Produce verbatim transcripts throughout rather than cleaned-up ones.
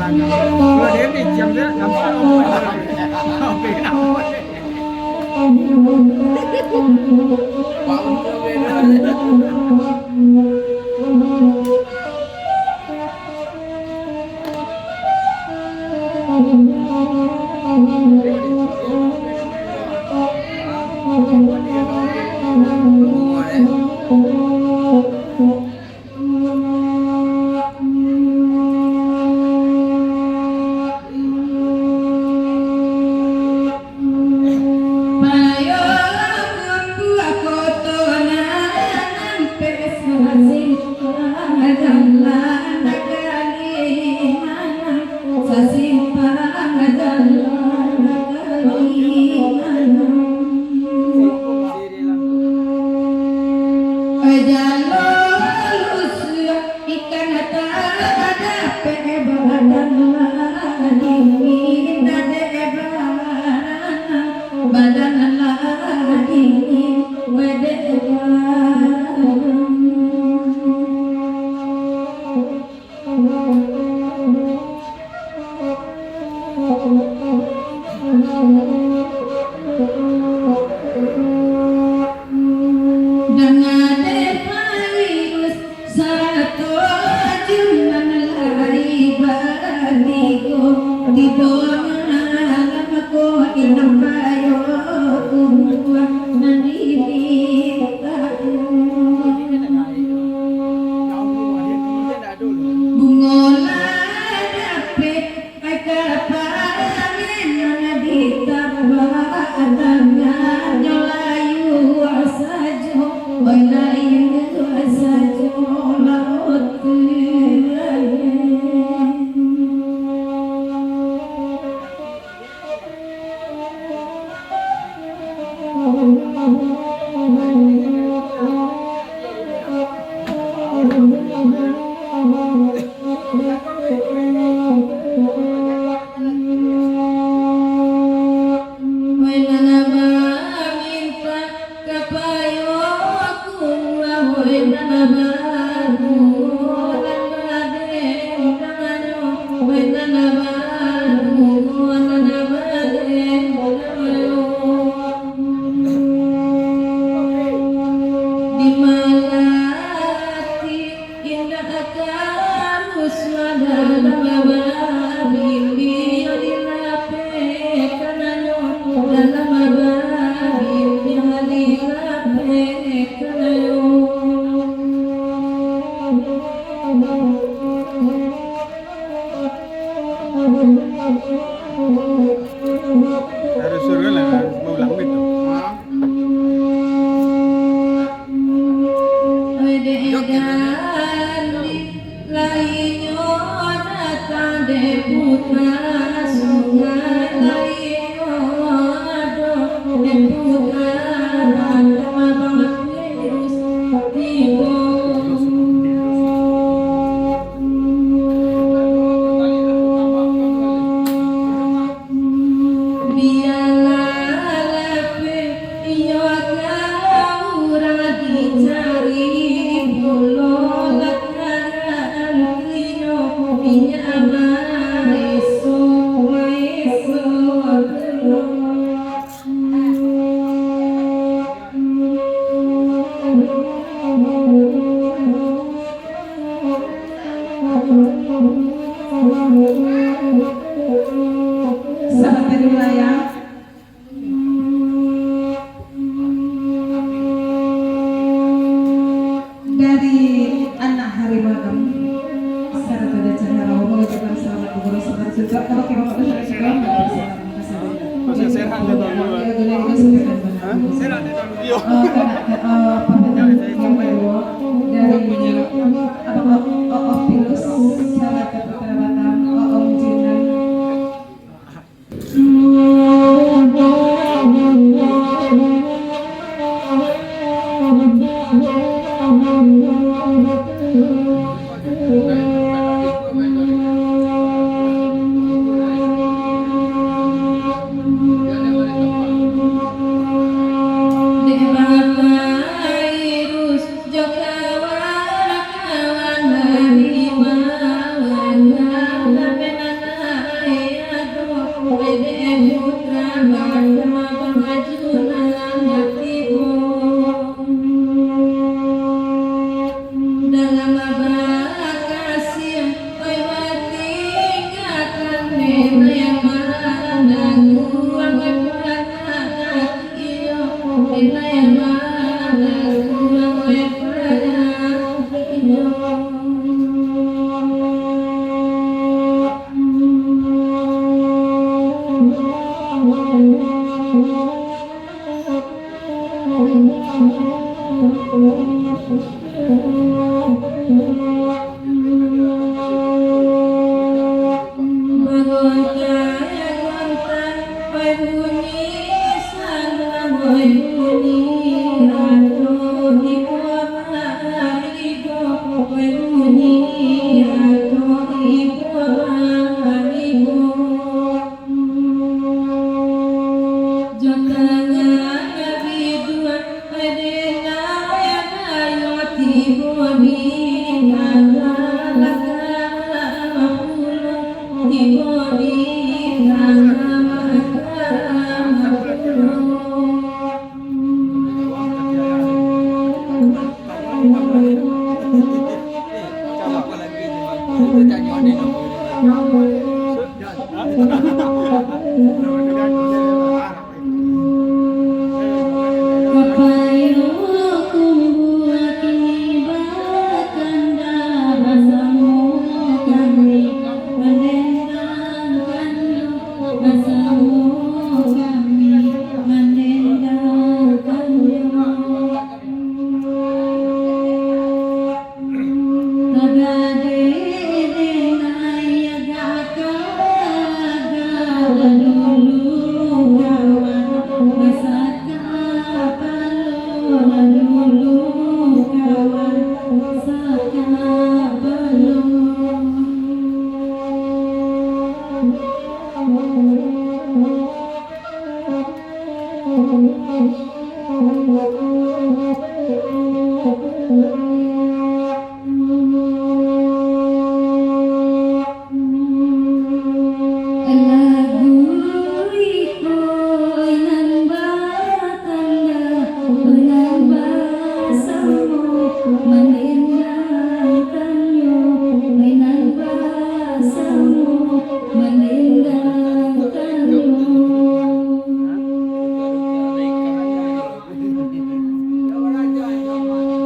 Kalau dia ni, ciam dia, nampak. Danga dek virus sarato jo nan lai batigo, tibo malam ko indak bayo untuak nan dimintak. Bungo lah dapek, ai ka pangenan ditabak, tangannyo layua sajo, balayua sajo lauak tu. Di malati indak ka rusuah dalam babimbiang dilapehkan anyo, dalam babimbiang dilapehkan anyo. Harus suruh lah, harus maulang gitu. Lainyo datang dari putra sungai, lainyo ado dari putra batang bapirus tibo. Bialah lapeh iyo ka urang dicari, pulo lah kaadaan inyo, inyo maeso, maeso pulo. Sabatari wilayah dari anak hari malam, sarato dari cahaya rawa, mengucapkan selamat berguru, selamat juga. Kalau kita mau berguru, selamat berguru.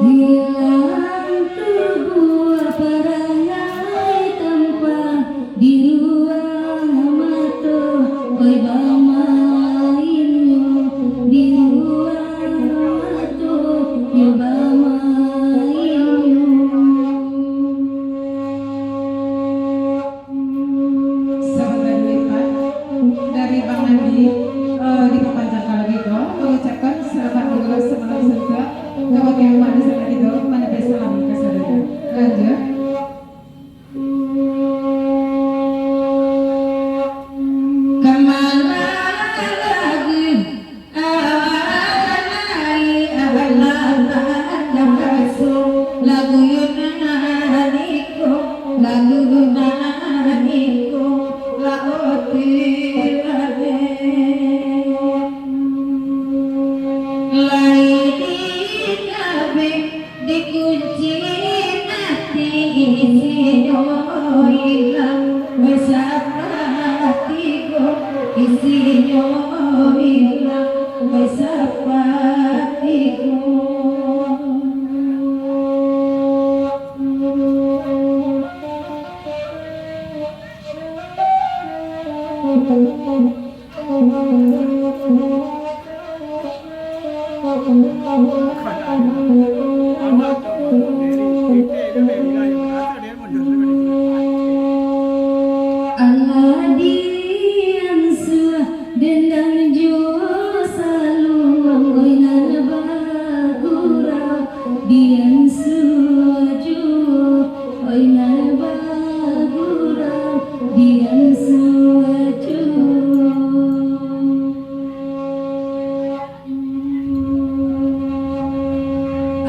Hilang tubuah parangai tampa di ruang mato, oi bamainnyo di ruang mato, yo bamainnyo. Sahabat Lipat, dari Bang Andi, eh, dipapanjangkan lagi ko, mengucapkan selamat bergabung semalam surga. Kabagian Bang Andi lagi ko, menyampaikan salam ka sadonyo. Lanjut. Kamana lagi Dikunci mati isinyo ilang, basapatigo isinyo ilang, basapatigo. Alah diansuah dendam jo saluang, oi nan bagurau, diansuah juo, oi nan bagurau, diansuah juo.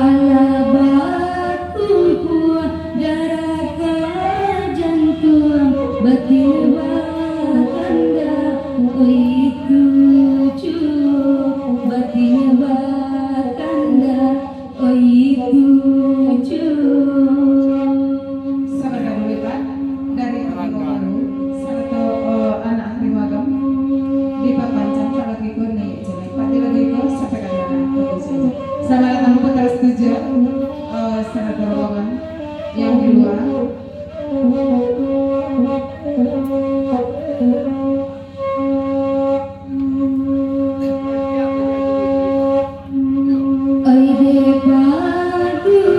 Alah batumpuah darah ka jantuang, batin bakanda, oi itu juo, batin bakanda, oi itu juo. Sabanta dulu, Pak, dari Gunung Baru, sarato, eh, anak Harimau Agam, dipapancang lagi ko ni, jadi pati lagi ko sampai ka dalam. Selamat datang putra setuju, eh, sarato rombongan yang di luar. Oi dek padu